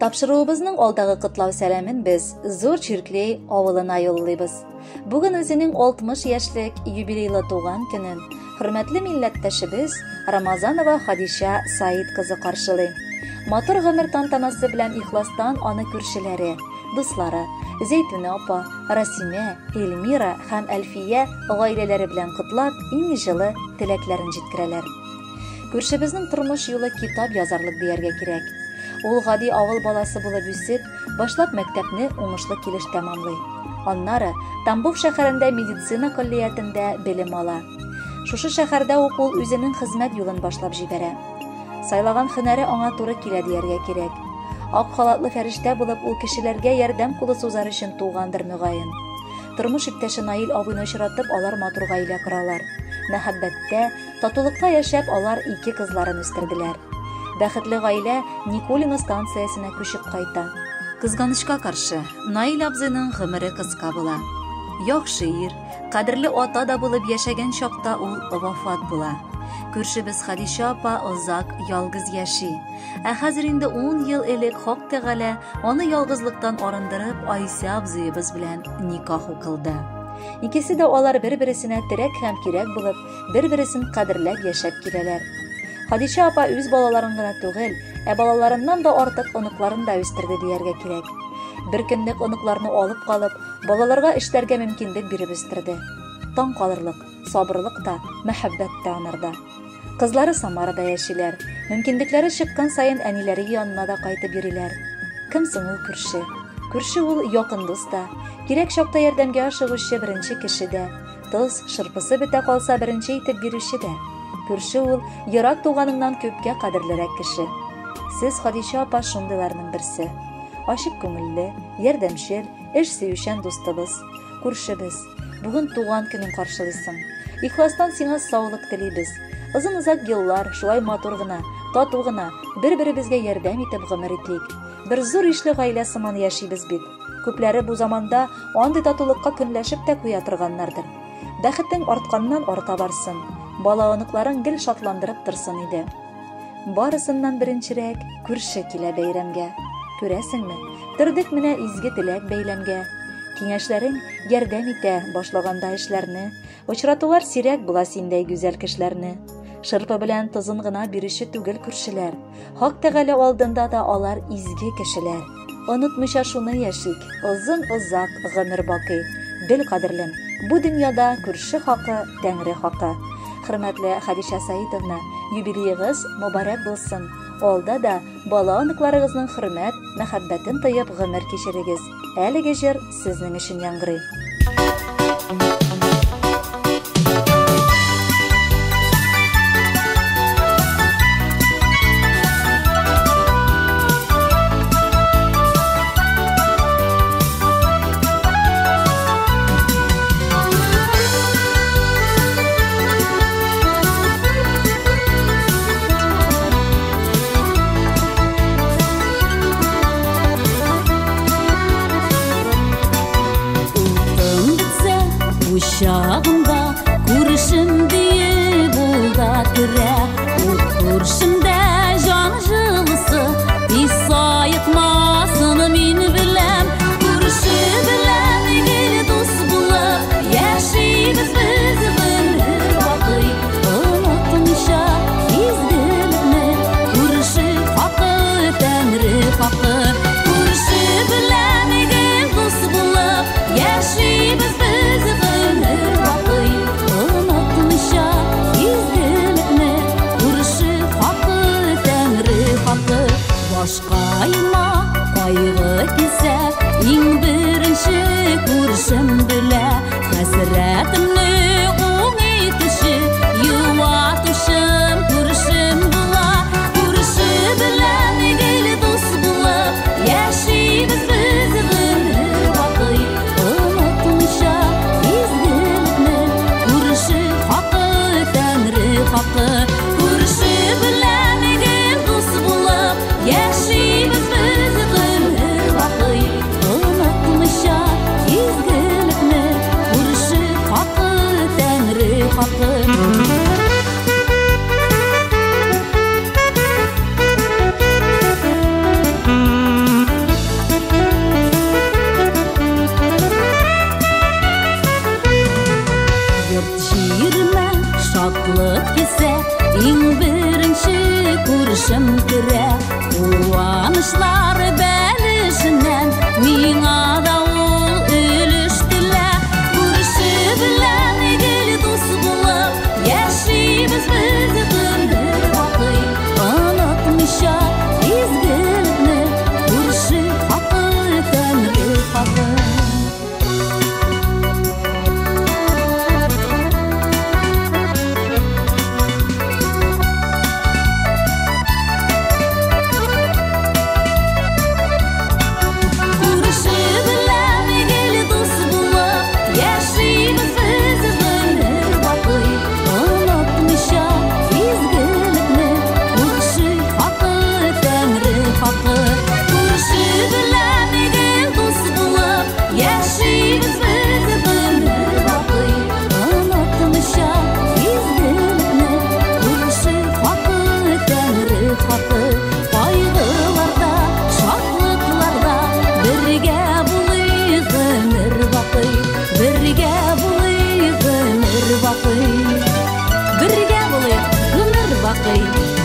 Тапшыруыбызның алдагы котлау сәламен без Зур Чирклей авылына юллыйбыз. Бүген үзенең 60 яшьлек юбилейлы туган көнен хөрмәтле милләттәшебез Рамазанова Хадиша Саид кызы каршылый. Матур гомер тантанасы белән ихластан аны күршеләре, дуслары, Зәйтүнә апа, Расимә, Эльмира һәм Әлфия гаиләләре белән котлап, иң җылы теләкләрен җиткерәләр. Күршебезнең тормыш юлы китап язарлык дияргә кирәк. Ул гади авыл баласы булып үсеп, башлап мәктәпне уңышлы килеш тәмамлый. Аннары Тамбов шәһәрендә медицина көллиятендә белем ала. Шушы шәһәрдә ук ул үзенең хезмәт юлын башлап җибәрә. Сайлаган һөнәре аңа туры килә дияргә кирәк. Ак халатлы фәрештә булып ул кешеләргә ярдәм кулы сузар өчен тугандыр мөгаен. Тормыш иптәше Наил абыйны очратып, алар матур гаилә коралар. Мәхәббәттә, Татулыкта яшәп, алар ике кызларын үстерделәр. Бәхетле гаилә Никулино станциясенә күчеп кайта. Кызганычка каршы, Наил абзыйның гомере кыска була. Яхшы ир, кадерле ата да булып яшәгән чакта ул вафат була. Күршебез Хадичә апа озак ялгыз яши. Ә хәзер инде 10 ел элек Хак Тәгалә аны ялгызлыктан арындырып, Айсә абзыебыз белән никах укылды. Икесе дә алар бер-бересенә терәк һәм кирәк булып, бер-бересен кадерләп яшәп киләләр. Хадичә апа үз балаларын гына түгел, ә балаларыннан да артык оныкларын да үстерде дияргә кирәк. Бер көнлек оныкларны алып калып, балаларга эшләргә мөмкинлек биреп үстерде. Таң калырлык, сабырлык та, мәхәббәт тә анарда. Кызлары Самарада яшиләр. Мөмкинлекләре чыккан саен әниләре янына да кайтып йөриләр. Кем соң ул күрше? Күрше ул якын дус та, кирәк чакта ярдәмгә ашыгучы беренче кеше дә. Тоз, шырпысы бетә калса беренче итеп бирүче дә. Күрше ул, ерак туганыңнан күпкә кадерлерәк кеше. Сез, Хадичә апа, шундыйларның берсе. Ачык күңелле, ярдәмчел, эш сөючән дустыбыз, күршебез. Бүген туган көнең каршылыйсың. Ихластан сиңа саулык телибез. Озын-озак еллар шулай матур гына, тату гына, бер-беребезгә ярдәм итеп гомер итик. Бер зур ишле гаилә сыман яшибез бит. Күпләре бу заманда андый татулыкка көнләшеп тә куя торганнардыр. Бәхетең артканнан арта барсын, бала-оныкларың гел шатландырып торсын иде. Барысыннан беренчерәк күрше килә бәйрәмгә. Күрәсеңме, тордык менә изге теләк бәйләмгә. Киңәшләрең ярдәм итә башлаганда эшләрне. Очратулар сирәк була синдәй гүзәл кешеләрне. Шырпы белән тозын гына бирүче түгел күршеләр. Хак Тәгалә алдында да алар изге кешеләр. Онытмыйча шуны яшик, озын-озак гомер бакый. Бел, кадерлем, бу дөньяда күрше хакы, Тәңре хакы. Хөрмәтле Хәдичә Саитовна, юбилеегыз мобарәк булсын. Алда да бала-оныкларыгызның хөрмәт, мәхәббәтен тоеп гомер кичерегез. Әлеге җыр сезнең өчен яңгырый. Учагымда күршем диеп ул да керә. Ут күршемдә җан җылысы, тиз саекмасын мин беләм. Күрше белән гел дус булып яшибез без гомер бакый. Онытмыйча изгелекне, күрше хакы, Тәңре хакы. Күрше белән гел дус булып яшибез без гомер бакый. Онытмыйча изгелекне, күрше хакы, Тәңре хакы. Башкаема кайгы килсә, иң беренче күршем белә. Хәсрәтемне уң итүче, юатучым күршем була. Күрше белән гел дус булып яшибез без гомер бакый. Онытмыйча изгелекне, күрше хакы, Тәңре хакы. Күрше белән гел дус булып яшибез без гомер бакый. Онытмыйча изгелекне, күрше хакы, Тәңре хакы. Йорт-җиремә шатлык килсә, иң беренче күршем керә. Куанычлар бәлешеннән миңа да ул өлеш телә. Күрше белән гел дус булып яшибез без гомер бакый. Онытмыйча изгелекне, күрше хакы, тәңре хакы. Күрше белән гел дус булып яшибез без гомер бакый. Онытмыйча изгелекне, күрше хакы, тәңре хакы. Күрше белән гел дус булып яшибез без гомер бакый. Онытмыйча изгелекне, күрше хакы, тәңре хакы. Кайгыларда, шатлыкларда бергә булыйк гомер бакый. Бергә булыйк гомер бакый. Бергә булыйк гомер бакый.